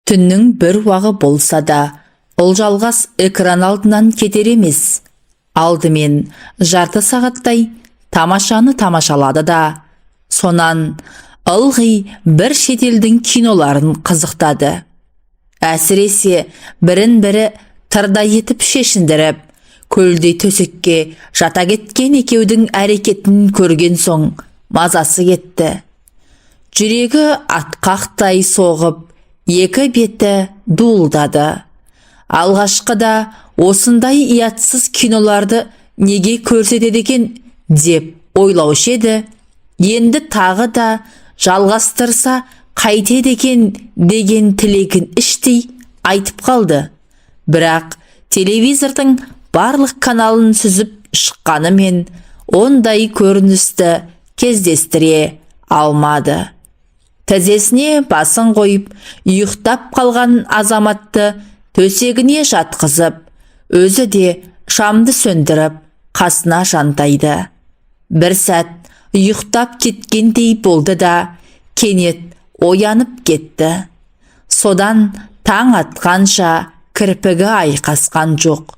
Түннің бір уағы болса да, Ұлжалғас экран алдынан кетер емес. Алдымен жарты сағаттай тамашаны тамашалады да, сонан ылғи бір шетелдің киноларын қызықтады. Әсіресе бірін-бірі тырдай етіп шешіндіріп, көлдей төсекке жата кеткен екеудің әрекетін көрген соң мазасы кетті. Жүрегі атқақтай соғып, екі беті дуылдады. Алғашқыда осындай ұятсыз киноларды неге көрсетеді екен деп ойлаушы еді, енді тағы да жалғастырса қайтеді екен деген тілегін іштей айтып қалды. Бірақ телевизордың барлық каналын сүзіп шыққанымен, ондай көріністі кездестіре алмады. Тізесіне басын қойып ұйықтап қалған азаматты төсегіне жатқызып, өзі де шамды сөндіріп, қасына жантайды. Бір сәт ұйықтап кеткендей болды да, кенет оянып кетті. Содан таң атқанша кірпігі айқасқан жоқ.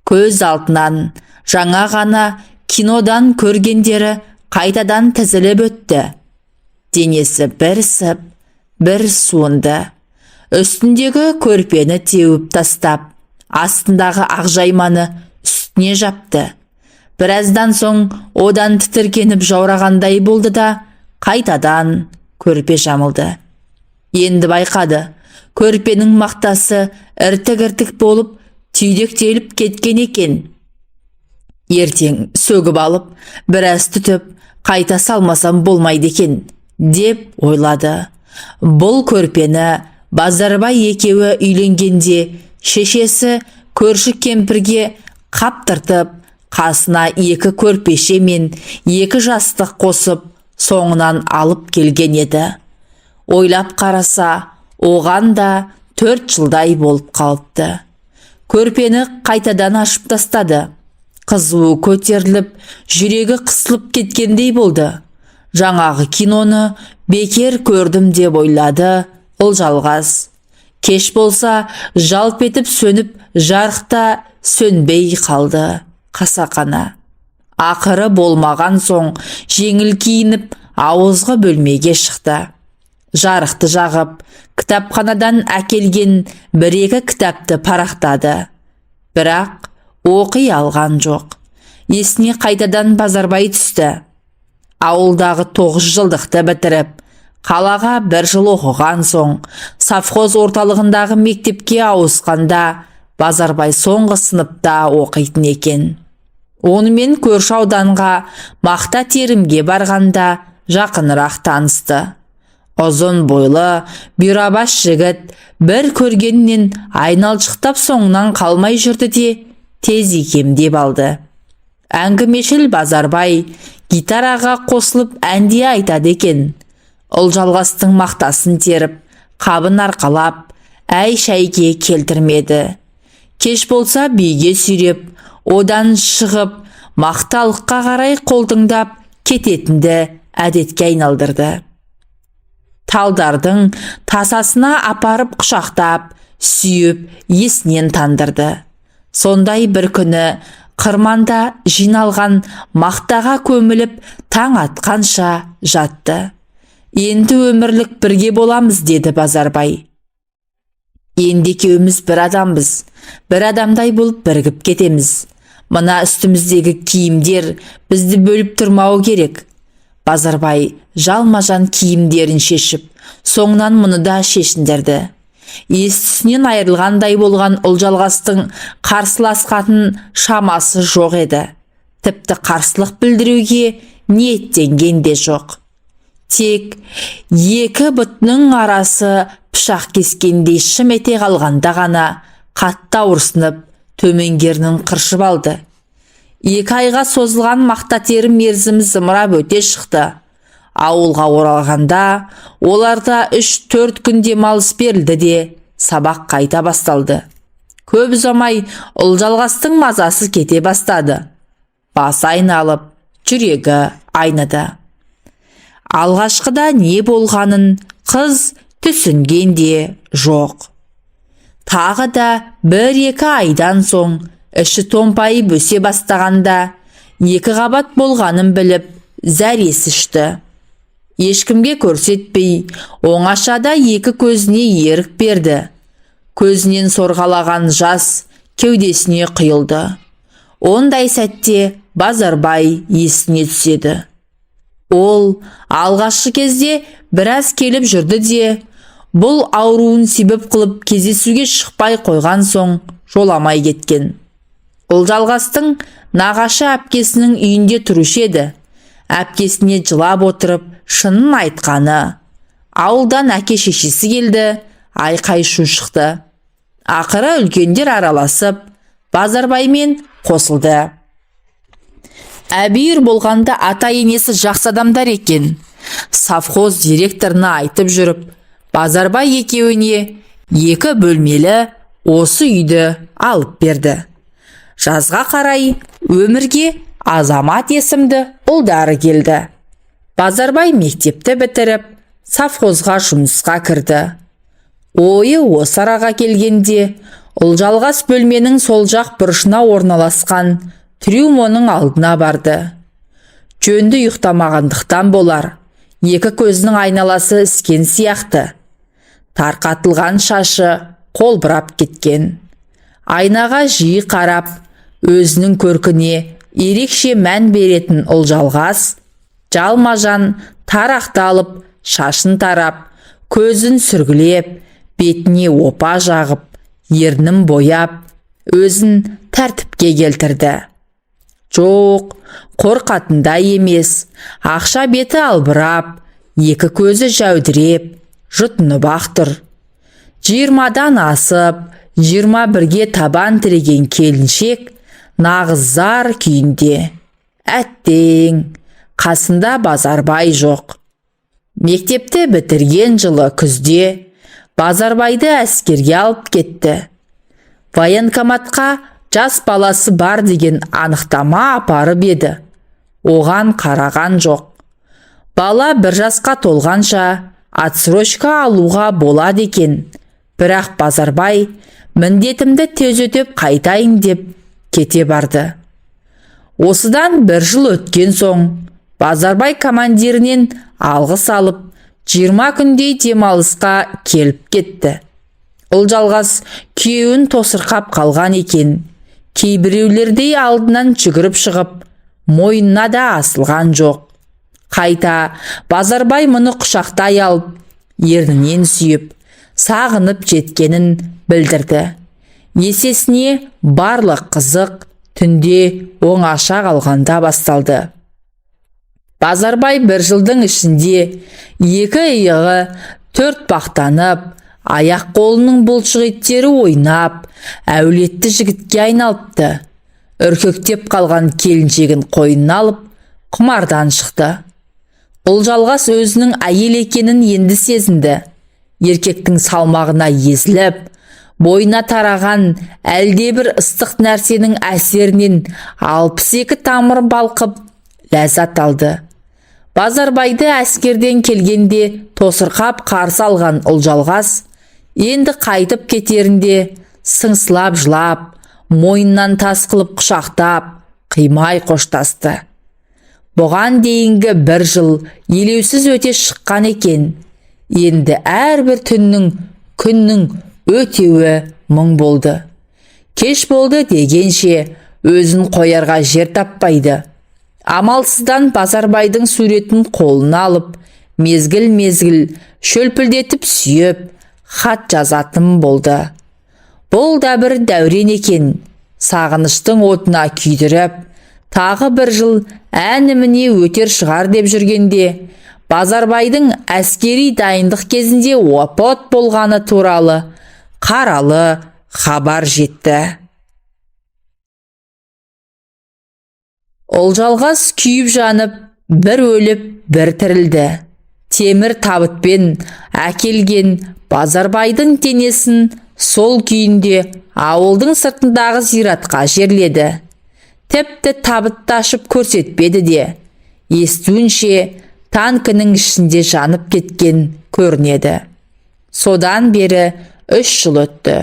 Көз алдынан жаңа ғана кинодан көргендері қайтадан тізіліп өтті. Денесі бір ысып, бір суынды. Үстіндегі көрпені теуіп тастап, астындағы ақ жайманы үстіне жапты. Біраздан соң одан тітіркеніп жаурағандай болды да, қайтадан көрпе жамылды. Енді байқады, көрпенің мақтасы іртік-іртік болып түйдектеліп кеткен екен. Ертең сөгіп алып, біраз түтіп, қайта салмасам болмайды екен деп ойлады. Бұл көрпені Базарбай екеуі үйленгенде шешесі көрші кемпірге қаптыртып, қасына екі көрпеше мен екі жастық қосып, соңынан алып келген еді. Ойлап қараса, оған да 4 жылдай болып қалыпты. Көрпені қайтадан ашып тастады. Қызуы көтеріліп, жүрегі қысылып кеткендей болды. Жаңағы киноны бекер көрдім деп ойлады Ұлжалғас. Кеш болса, жалп етіп сөніп, жарықта сөнбей қалды қасақана. Ақыры болмаған соң жеңіл киініп, ауызғы бөлмеге шықты. Жарықты жағып, кітапханадан әкелген бір-екі кітапты парақтады. Бірақ оқи алған жоқ. Есіне қайтадан Базарбай түсті. Ауылдағы 9 жылдықты бітіріп, қалаға бір жыл оқыған соң, совхоз орталығындағы мектепке ауысқанда Базарбай соңғы сыныпта оқитын екен. Онымен көрші ауданға мақта терімге барғанда жақынырақ танысты. Ұзын бойлы, бұйрабас жігіт бір көргеннен айналшықтап соңынан қалмай жүрді де, тез икемдеп алды. Әңгімешіл Базарбай гитараға қосылып ән де айтады екен. Ұлжалғастың мақтасын теріп, қабын арқалап, әй-шәйге келтірмеді. Кеш болса биге сүйреп, одан шығып, мақталыққа қарай қолтыңдап кететінді әдетке айналдырды. Талдардың тасасына апарып құшақтап, сүйіп, есінен тандырды. Сондай бір күні қырманда жиналған мақтаға көміліп, таң атқанша жатты. Енді өмірлік бірге боламыз, деді Базарбай. Енді екеуміз бір адамбыз, бір адамдай болып бірігіп кетеміз. Мына үстіміздегі киімдер бізді бөліп тұрмауы керек. Базарбай жалма-жан киімдерін шешіп, соңынан мұны да шешіндірді. Ес түсінен айырылғандай болған Ұлжалғастың қарсыласқатын шамасы жоқ еді. Тіпті қарсылық білдіруге ниеттенген де жоқ. Тек екі бұтының арасы пышақ кескендей шым ете қалғанда ғана қатты ауырсынып, төменгі ернін қыршып алды. 2 айға созылған мақта терім мерзімі зымырап өте шықты. Ауылға оралғанда оларда 3-4 күн демалыс берілді де, сабақ қайта басталды. Көп ұзамай Ұлжалғастың мазасы кете бастады. Басы айналып, жүрегі айныды. Алғашқыда не болғанын қыз түсінген де жоқ. Тағы да 1-2 айдан соң іші томпайып өсе бастағанда 2 қабат болғанын біліп, зәресі ұшты. Ешкімге көрсетпей, оңашада 2 көзіне ерік берді. Көзінен сорғалаған жас кеудесіне құйылды. Ондай сәтте Базарбай есіне түседі. Ол алғашқы кезде біраз келіп жүрді де, бұл ауруын себеп қылып кездесуге шықпай қойған соң жоламай кеткен. Ұлжалғастың нағашы әпкесінің үйінде тұрушы еді. Әпкесіне жылап отырып шынын айтқаны. Ауылдан әке шешесі келді, айқай шу шықты. Ақыры үлкендер араласып, Базарбаймен қосылды. Әбүйір болғанда ата-енесі жақсы адамдар екен. Совхоз директорына айтып жүріп, Базарбай екеуіне 2 бөлмелі осы үйді алып берді. Жазға қарай өмірге Азамат есімді ұлдары келді. Базарбай мектепті бітіріп, совхозға жұмысқа кірді. Ойы осы араға келгенде, Ұлжалғас бөлменің сол жақ бұрышына орналасқан трюмоның алдына барды. Жөнді ұйықтамағандықтан болар, 2 көзінің айналасы іскен сияқты. Тарқатылған шашы қолбырап кеткен. Айнаға жиі қарап, өзінің көркіне ерекше мән беретін Ұлжалғас, жалма-жан тарақты алып, шашын тарап, көзін сүргілеп, бетіне опа жағып, ернін бояп, өзін тәртіпке келтірді. Жоқ, қорқатындай емес, ақша беті албырап, 2 көзі жәудіреп, жұтынып-ақ тұр. 20-дан асып, 21-ге табан тіреген келіншек нағыз зар күйінде. Әттең, қасында Базарбай жоқ. Мектепті бітірген жылы күзде Базарбайды әскерге алып кетті. Военкоматқа жас баласы бар деген анықтама апарып еді. Оған қараған жоқ. Бала 1 жасқа толғанша отсрочка алуға болады екен. Бірақ Базарбай міндетімді тез өтеп қайтайын деп кете барды. Осыдан 1 жыл өткен соң Базарбай командирінен алғыс алып, 20 күндей демалысқа келіп кетті. Ұлжалғас күйеуін тосырқап қалған екен. Кейбіреулердей алдынан жүгіріп шығып, мойнына да асылған жоқ. Қайта Базарбай мұны құшақтай алып, ернінен сүйіп, сағынып жеткенін білдірді. Есесіне барлық қызық түнде оңаша қалғанда басталды. Базарбай 1 жылдың ішінде 2 иығы 4 бақтанып, аяқ қолының бұлшық еттері ойнап, әулетті жігітке айналыпты. Үркектеп қалған келіншегін қойнына алып, құмардан шықты. Ұлжалғас өзінің әйел екенін енді сезінді. Еркектің салмағына езіліп, бойына тараған әлдебір ыстық нәрсенің әсерінен 62 тамыр балқып, ләззат алды. Базарбайды әскерден келгенде тосырқап қарсы алған Ұлжалғас, енді қайтып кетерінде сыңсылап жылап, мойнынан тас қылып құшақтап, қимай қоштасты. Бұған дейінгі 1 жыл елеусіз өте шыққан екен. Енді әрбір түннің, күннің өтеуі мұң болды. Кеш болды дегенше өзін қоярға жер таппайды. Амалсыздан Базарбайдың суретін қолына алып, мезгіл-мезгіл шөлпілдетіп сүйіп, хат жазатын болды. Бұл да бір дәурен екен, сағыныштың отына күйдіріп, тағы 1 жыл әніміне өтер шығар деп жүргенде, Базарбайдың әскери дайындық кезінде опат болғаны туралы қаралы хабар жетті. Ұлжалғас күйіп жанып, бір өліп, бір тірілді. Темір табытпен әкелген Базарбайдың денесін сол күйінде ауылдың сыртындағы зиратқа жерледі. Тіпті табытты ашып көрсетпеді де. Естуінше, танкінің ішінде жанып кеткен көрінеді. Содан бері 3 жыл өтті.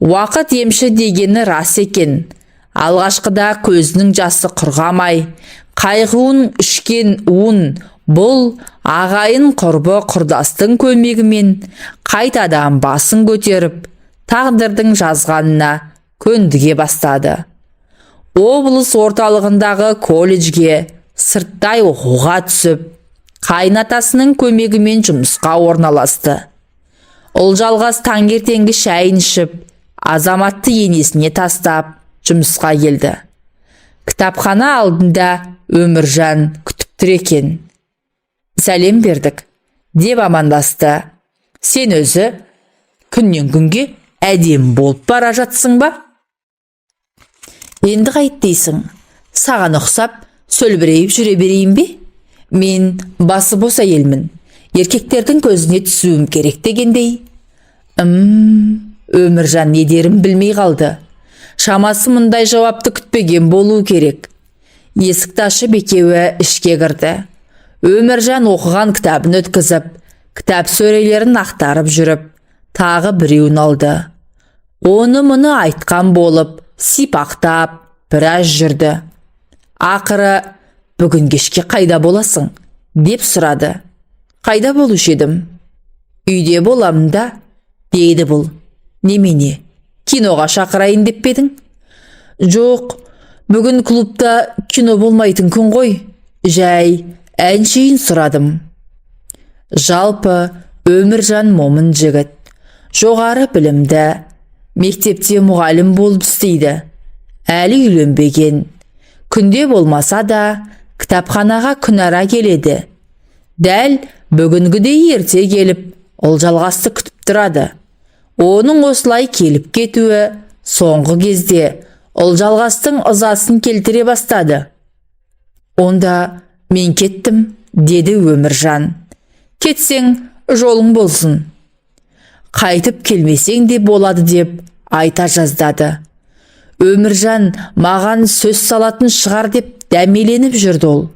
Уақыт емші дегені рас екен. Алғашқыда көзінің жасы құрғамай, қайғуын ішкен уын бұл ағайын, құрбы құрдастың көмегімен қайтадан басын көтеріп, тағдырдың жазғанына көндіге бастады. Облыс орталығындағы колледжге сырттай оқуға түсіп, қайынатасының көмегімен жұмысқа орналасты. Ұлжалғас таңертеңгі шайын ішіп, Азаматты енесіне тастап, жұмысқа келді. Кітапхана алдында Өміржан күтіп тұр екен. «Сәлем бердік», – деп амандасты. «Сен өзі күннен күнге әдемі болып бара жатсың ба? Енді қайт дейсің? Саған ұқсап сөлбірейіп жүре берейін бе? Мен басы бос әйелмін, еркектердің көзіне түсуім керек» дегендей. Өміржан не дерін білмей қалды. Шамасы, мұндай жауапты күтпеген болу керек. Есікті ашып, екеуі ішке кірді. Өміржан оқыған кітабын өткізіп, кітап сөрелерін ақтарып жүріп, тағы біреуін алды. Оны мұны айтқан болып, сипақтап біраз жүрді. Ақыры: «Бүгін кешке қайда боласың?» – деп сұрады. «Қайда болушы едім? Үйде боламын да», – деді бұл. «Немене, киноға шақырайын деп пе едің?» «Жоқ, бүгін клубта кино болмайтын күн ғой. Жай әншейін сұрадым». Жалпы, Өміржан момын жігіт, жоғары білімді, мектепте мұғалім болып істейді, әлі үйленбеген. Күнде болмаса да, кітапханаға күнара келеді. Дәл бүгінгідей ерте келіп, Ұлжалғасты күтіп тұрады. Оның осылай келіп кетуі соңғы кезде Ұлжалғастың ызасын келтіре бастады. «Онда мен кеттім», – деді Өміржан. «Кетсең, жолың болсын. Қайтып келмесең де болады», – деп айта жаздады. Өміржан маған сөз салатын шығар деп дәмеленіп жүрді ол.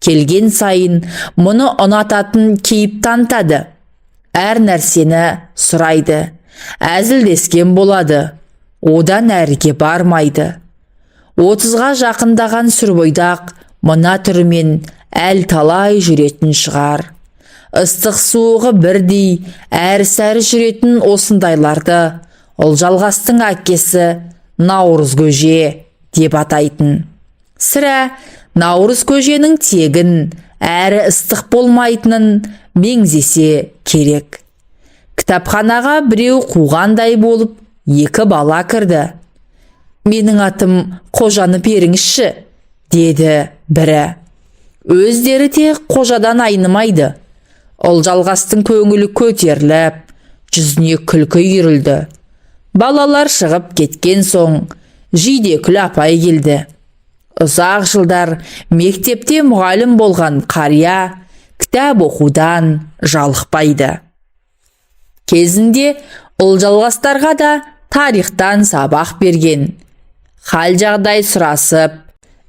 Келген сайын мұны ұнататын кейіп танытады. Әр нәрсені сұрайды, әзілдескен болады. Одан әріге бармайды. 30-ға жақындаған сүрбойдақ мына түрімен әл талай жүретін шығар. Ыстық суығы бірдей әрі-сәрі жүретін осындайларды Ұлжалғастың әкесі наурыз көже деп атайтын. Сірә, наурыз көженің тегін әрі ыстық болмайтынын меңзесе керек. Кітапханаға біреу қуғандай болып, екі бала кірді. «Менің атым Қожаны беріңізші», – деді бірі. Өздері де Қожадан айнымайды. Ұлжалғастың көңілі көтеріліп, жүзіне күлкі үйірілді. Балалар шығып кеткен соң, Жидекүл апай келді. Ұзақ жылдар мектепте мұғалім болған қария кітап оқудан жалықпайды. Кезінде Ұлжалғастарға да тарихтан сабақ берген. Хал жағдай сұрасып,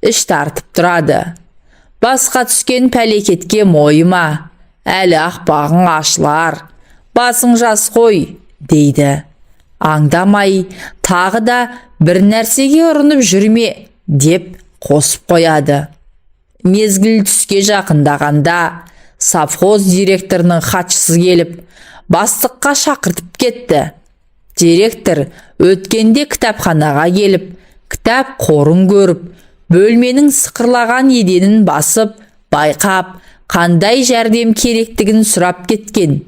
іш тартып тұрады. «Басқа түскен пәлекетке мойыма, әлі ақпағың ашылар, басың жас қой», – дейді. Аңдамай «тағы да бір нәрсеге ұрынып жүрме» деп қосып қояды. Мезгіл түске жақындағанда совхоз директорының хатшысы келіп, бастыққа шақыртып кетті. Директор өткенде кітапханаға келіп, кітап қорын көріп, бөлменің сықырлаған еденін басып байқап, қандай жәрдем керектігін сұрап кеткен.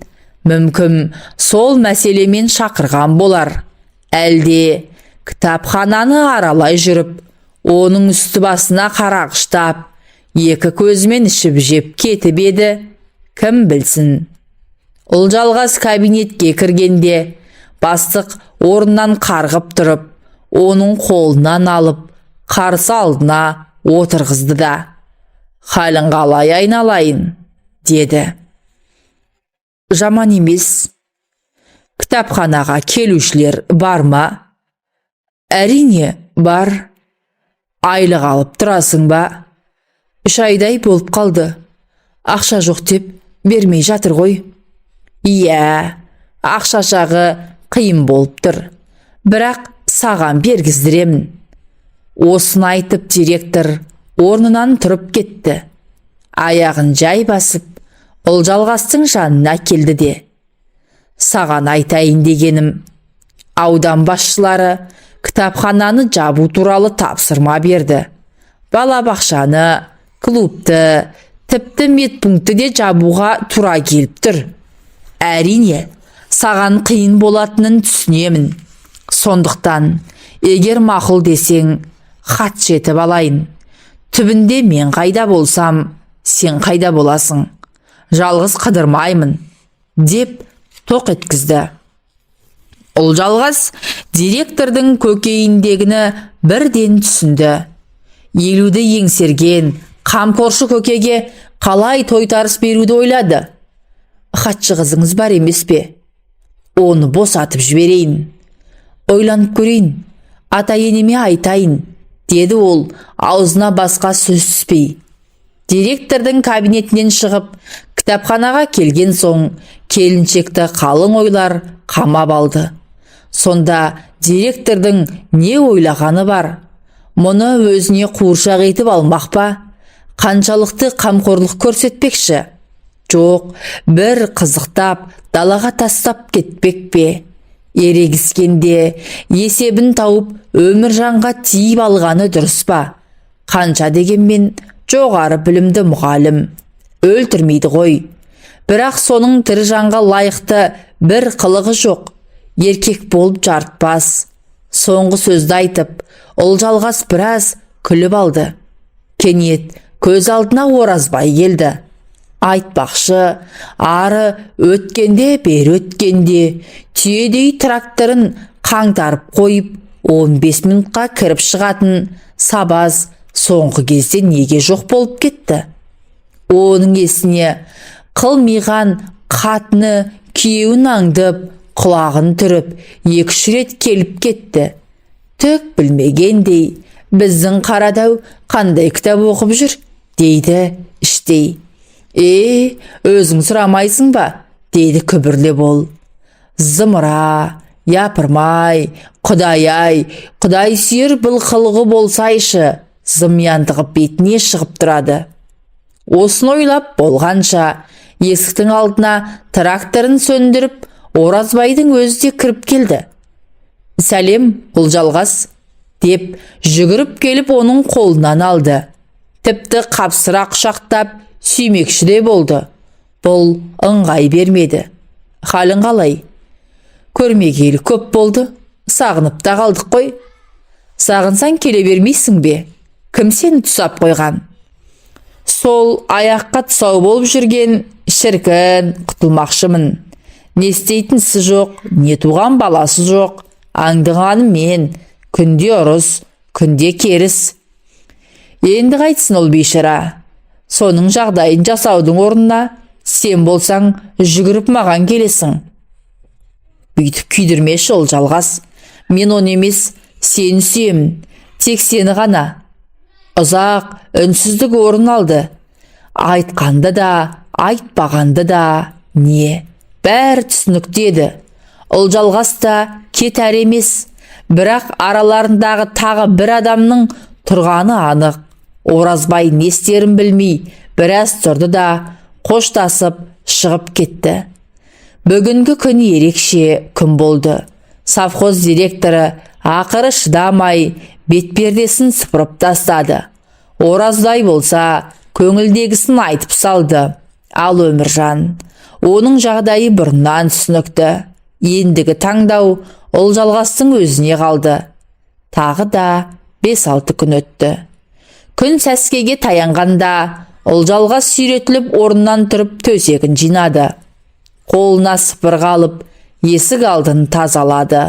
Мүмкін, сол мәселемен шақырған болар. Әлде кітапхананы аралай жүріп, оның үсті басына қарағыштап, екі көзімен ішіп жеп кетіп еді, кім білсін. Ұлжалғас кабинетке кіргенде, бастық орнынан қарғып тұрып, оның қолынан алып, қарсы алдына отырғызды да: «Халің қалай, айналайын?» – деді. «Жаман емес». «Кітапханаға келушілер бар ма?» «Әрине, бар». «Айлық алып тұрасың ба?» «3 айдай болып қалды. Ақша жоқ деп бермей жатыр ғой». «Иә, ақша жағы қиын болып тұр. Бірақ саған бергіздіремін. Осыны айтып директор орнынан тұрып кетті. Аяғын жай басып, Ұлжалғастың жанына келді де: «Саған айтайын дегенім, аудан басшылары кітапхананы жабу туралы тапсырма берді. Балабақшаны, клубты, тіпті медпунктті де жабуға тура келіп тұр. Әрине, саған қиын болатынын түсінемін. Сондықтан, егер мақұл десең, хат етіп алайын. Түбінде мен қайда болсам, сен қайда боласың? Жалғыз қыдырмаймын», – деп тоқ еткізді. Ұлжалғас директордың көкейіндегіні бірден түсінді. 50-ді еңсерген қамқоршы көкеге қалай тойтарыс беруді ойлады. «Хатшы қызыңыз бар емес пе? Оны босатып жіберейін. Ойланып көрейін, ата енеме айтайын», – деді ол аузына басқа сөз түспей. Директордың кабинетінен шығып, кітапханаға келген соң келіншекті қалың ойлар қамап алды. Сонда директордың не ойлағаны бар? Мұны өзіне қуыршақ етіп алмақ па? Қаншалықты қамқорлық көрсетпекші? Жоқ, бір қызықтап далаға тастап кетпек пе? Ерегіскенде есебін тауып, Өміржанға тиіп алғаны дұрыс па? Қанша дегенмен жоғары білімді мұғалім, өлтірмейді ғой. Бірақ соның тірі жанға лайықты бір қылығы жоқ, еркек болып жарытпас. Соңғы сөзді айтып, Ұлжалғас біраз күліп алды. Кенет көз алдына Оразбай келді. Айтпақшы, ары өткенде, бері өткенде түйедей тракторын қаңтарып қойып, 15 минутқа кіріп шығатын Сабаз соңғы кезде неге жоқ болып кетті? Оның есіне қылмиған қатыны күйеуін аңдып, құлағын түріп, екі-үш рет келіп кетті. Түк білмегендей, «Біздің Қарадау қандай кітап оқып жүр?» дейді іштей. «Е, өзің сұрамайсың ба?» – деді күбірлеп ол. Зымыра, япырмай, құдай-ай, құдай сүйер бұл қылығы болсайшы, зымияндығы бетіне шығып тұрады. Осыны ойлап болғанша есіктің алдына тракторын сөндіріп, Оразбайдың өзі де кіріп келді. «Сәлем, Ұлжалғас!» – деп жүгіріп келіп, оның қолынан алды. Тіпті қапсыра құшақтап сүймекші де болды. Бұл ыңғай бермеді. «Халің қалай? Көрмегелі көп болды, сағынып та қалдық қой». «Сағынсаң, келе бермейсің бе? Кім сені тұсап қойған?» «Сол аяққа тұсау болып жүрген шіркін, құтылмақшымын. Не істейтін ісі жоқ, не туған баласы жоқ. Аңдығаным мен, күнде ұрыс, күнде керіс. Енді қайтсын ол бейшара? Соның жағдайын жасаудың орнына сен болсаң, жүгіріп маған келесің». «Бүйтіп күйдірмеші, Ұлжалғас. Мен оны емес, сені сүйемін, тек сені ғана». Ұзақ үнсіздік орын алды. Айтқанды да, айтпағанды да не, бәрі түсінікті еді. Ұлжалғас та кетер емес, бірақ араларындағы тағы бір адамның тұрғаны анық. Оразбай не істерін білмей біраз тұрды да, қоштасып шығып кетті. Бүгінгі күн ерекше күн болды. Совхоз директоры ақыры шыдамай бетпердесін сыпырып тастады. Ораздай болса, көңілдегісін айтып салды. Ал Өміржан, оның жағдайы бұрыннан түсінікті. Ендігі таңдау Ұлжалғастың өзіне қалды. Тағы да 5-6 күн өтті. Күн сәскеге таянғанда Ұлжалғас сүйретіліп орнынан тұрып, төсегін жинады. Қолына сыпырғы алып, есік алдын тазалады.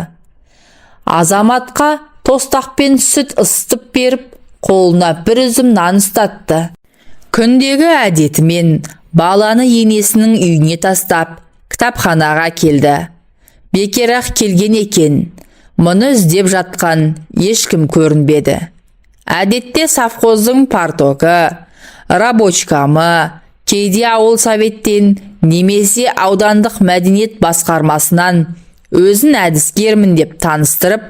Азаматқа тостақпен сүт ысытып беріп, қолына бір үзім нан ұстатты. Күндегі әдетімен баланы енесінің үйіне тастап, кітапханаға келді. Бекер-ақ келген екен. Мұны іздеп жатқан ешкім көрінбеді. Әдетте совхоздың парторгі, рабочкомы, кейде ауыл советтен немесе аудандық мәдениет басқармасынан Өзін әдіскермін деп таныстырып,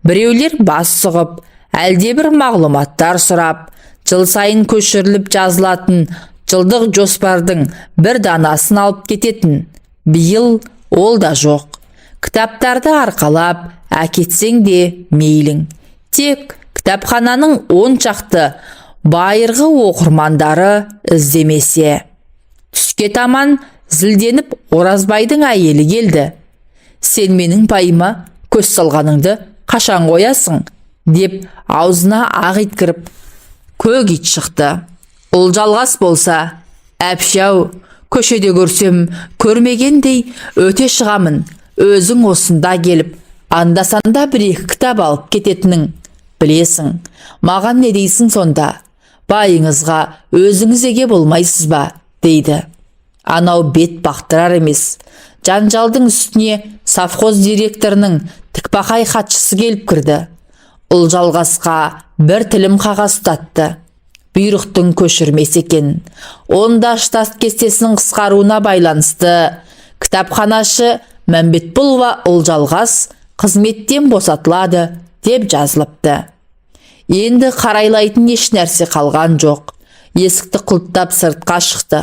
біреулер бас сұғып, әлдебір мағлұматтар сұрап, жыл сайын көшіріліп жазылатын жылдық жоспардың бір данасын алып кететін. Биыл ол да жоқ. Кітаптарды арқалап әкетсең де мейлің. Тек кітапхананың 10 шақты байырғы оқырмандары іздемесе. Түске таман зілденіп Оразбайдың әйелі келді. «Сен менің пайыма көз салғаныңды қашан қоясың?» деп аузына ақ ит кіріп, көк ит шықты. Ұлжалғас болса, «Әпші-ау, көшеде көрсем, көрмегендей өте шығамын. Өзің осында келіп, анда-санда бір-екі кітап алып кететінің білесің. Маған не дейсің сонда? Байыңызға өзіңіз еге болмайсыз ба?» дейді. Анау бет бақтырар емес. Жанжалдың үстіне совхоз директорының тікбақай хатшысы келіп кірді. Ұлжалғасқа бір тілім қағаз ұстатты. Бұйрықтың көшірмесі екен. Онда штат кестесінің қысқаруына байланысты кітапханашы Мәмбетболова Ұлжалғас қызметтен босатылады деп жазылыпты. Енді қарайлайтын еш нәрсе қалған жоқ. Есікті құлыптап сыртқа шықты.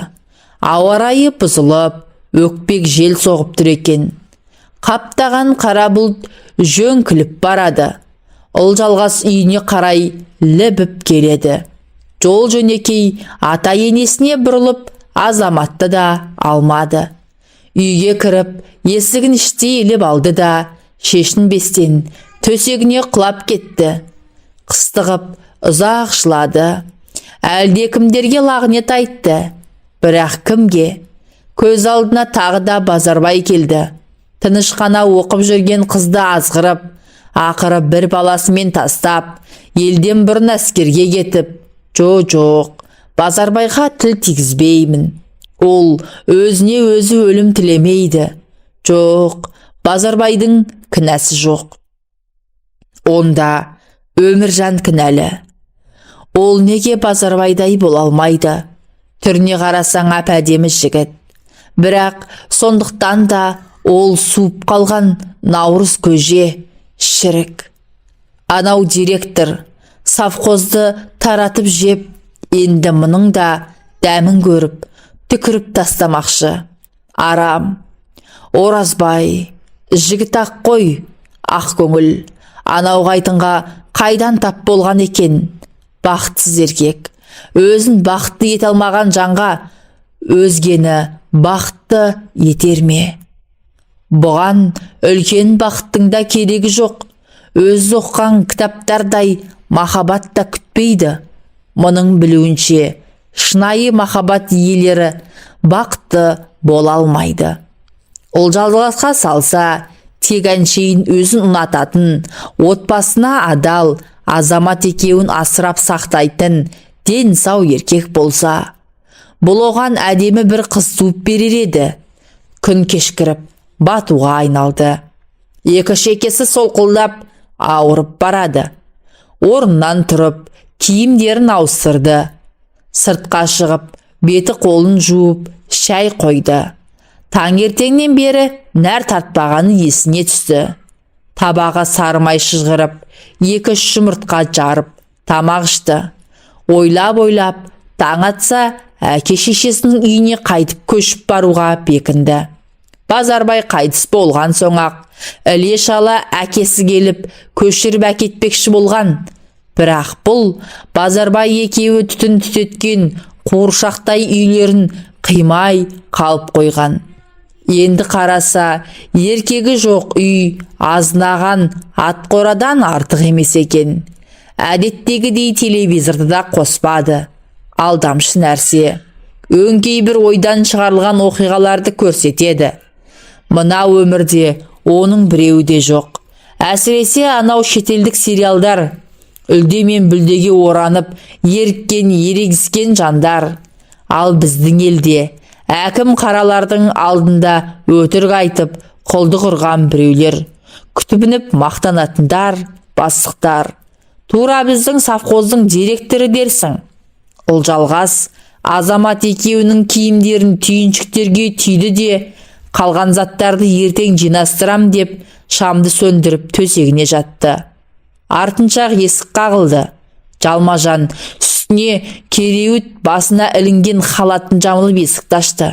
Ауа райы бұзылып, өкпек жел соғып тұр екен. Қаптаған қара бұлт жөңкіліп барады. Ұлжалғас үйіне қарай лібіп келеді. Жол жөнекей ата енесіне бұрылып, Азаматты да алмады. Үйге кіріп, есігін іштей іліп алды да, шешінбестен төсегіне құлап кетті. Қыстығып ұзақ жылады. Әлдекімдерге лағнет айтты. Бірақ кімге? Көз алдына тағы да Базарбай келді. Тыныш қана оқып жүрген қызды азғырып, ақыры бір баласымен тастап, елден бұрын әскерге кетіп, жо, жоқ, Базарбайға тіл тигізбеймін. Ол өзіне өзі өлім тілемейді. Жоқ, Базарбайдың кінәсі жоқ. Онда Өміржан кінәлі. Ол неге Базарбайдай бола алмайды? Түріне қарасаң, әп әдемі жігіт. Бірақ сондықтан да ол суып қалған наурыз көже, шірік. Анау директор совхозды таратып жеп, енді мұның да дәмін көріп, түкіріп тастамақшы. Арам. Оразбай, жігіт ақ қой, ақ көңіл. Анау қайтынға қайдан тап болған екен? Бақытсыз еркек. Өзін бақытты ете алмаған жанға өзгені бақытты етер ме? Бұған үлкен бақыттың да керегі жоқ. Өзі оқыған кітаптардай махаббат та күтпейді. Мұның білуінше, шынайы махаббат иелері бақытты бола алмайды. Ұлжалғасқа салса, тек әншейін өзін ұнататын, отбасына адал, Азамат екеуін асырап сақтайтын ден сау еркек болса. Бұл оған әдемі бір қыз туып берер еді. Күн кешкіріп, батуға айналды. Екі шекесі солқылдап, ауырып барады. Орнынан тұрып, киімдерін ауыстырды. Сыртқа шығып, беті қолын жуып, шай қойды. Таңертеңнен бері нәр тартпағаны есіне түсті. Табаға сары май шыжғырып, екі-үш жұмыртқа жарып, тамақ ішті. Ойлап-ойлап, таң атса, әке шешесінің үйіне қайтып көшіп баруға бекінді. Базарбай қайтыс болған соң-ақ, іле шала әкесі келіп, көшіріп әкетпекші болған. Бірақ бұл Базарбай екеуі түтін түтеткен қуыршақтай үйлерін қимай қалып қойған. Енді қараса, еркегі жоқ үй азынаған атқорадан артық емес екен. Әдеттегідей телевизорды да қоспады. Алдамшы нәрсе. Өңкей бір ойдан шығарылған оқиғаларды көрсетеді. Мына өмірде оның біреуі де жоқ. Әсіресе анау шетелдік сериалдар, үлде мен бүлдеге оранып, еріккен, ерегіскен жандар. Ал біздің елде әкім қаралардың алдында өтірік айтып, құлдық ұрған біреулер, күтініп мақтанатындар, бастықтар. Тура біздің совхоздың директоры дерсің. Ұлжалғас Азамат екеуінің киімдерін түйіншектерге түйді де, Қалған заттарды ертең жинастырам деп шамды сөндіріп төсегіне жатты. Артынша есік қағылды. Жалма-жан үстіне кереуіт басына ілінген халатын жамылып есікті ашты.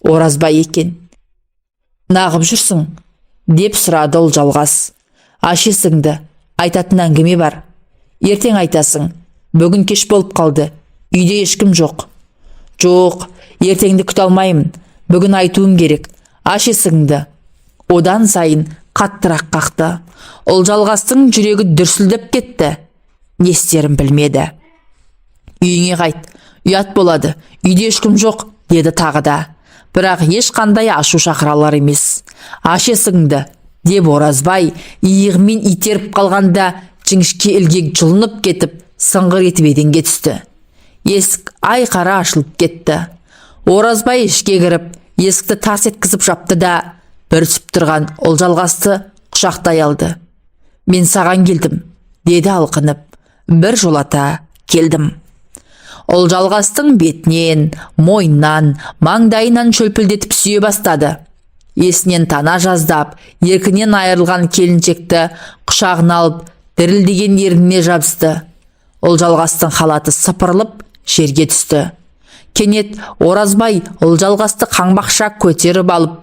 Оразбай екен. «Нағып жүрсің?» – деп сұрады Ұлжалғас. «Аш есігіңді, айтатын әңгіме бар». «Ертең айтасың, бүгін кеш болып қалды, үйде ешкім жоқ». «Жоқ, ертеңді күте алмаймын, бүгін айтуым керек, аш есігіңді». Одан сайын қаттырақ қақты. Ұлжалғастың жүрегі дүрсілдеп кетті. Не істерін білмеді. «Үйіңе қайт, ұят болады, үйде ешкім жоқ», – деді тағы да. Бірақ ешқандай ашу шақыра алар емес. «Аш есігіңді», – деп Оразбай иығымен итеріп қалғанда, жіңішке ілгек жұлынып кетіп, сыңғыр етіп еденге түсті. Есік айқара ашылып кетті. Оразбай ішке кіріп, есікті тарс еткізіп жапты да, бүрісіп тұрған Ұлжалғасты құшақтай алды. «Мен саған келдім», – деді алқынып. «Бір жолата келдім». Ұлжалғастың бетінен, мойнынан, маңдайынан шөлпілдетіп сүйе бастады. Есінен тана жаздап, еркінен айырылған келіншекті құшағына алып, дірілдеген ерніне жабысты. Ұлжалғастың халаты сыпырылып жерге түсті. Кенет Оразбай Ұлжалғасты қаңбақша көтеріп алып,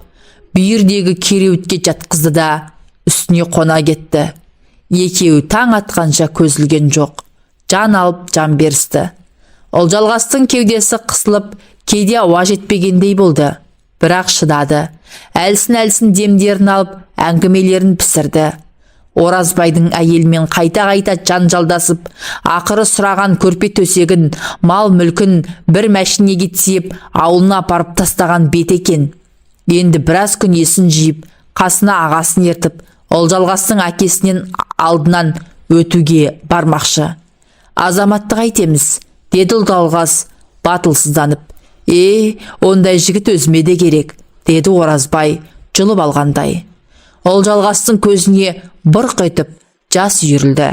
бүйірдегі кереуітке жатқызды да, үстіне қона кетті. Екеуі таң атқанша көз ілген жоқ. Жан алып, жан берісті. Ұлжалғастың кеудесі қысылып, кейде ауа жетпегендей болды. Бірақ шыдады. Әлсін-әлсін демдерін алып, әңгімелерін пісірді. Оразбайдың әйелімен қайта-қайта жанжалдасып, ақыры сұраған көрпе төсегін, мал мүлкін бір мәшинеге тиеп, ауылына апарып тастаған бет екен. Енді біраз күн есін жиып, қасына ағасын ертіп, Ұлжалғастың әкесінен алдынан өтуге бармақшы. «Азаматты қайтеміз?» – деді Ұлжалғас батылсызданып. «Е, ондай жігіт өзіме де керек», – деді Оразбай жұлып алғандай. Ұлжалғастың көзіне бұрқ етіп жас үйірілді.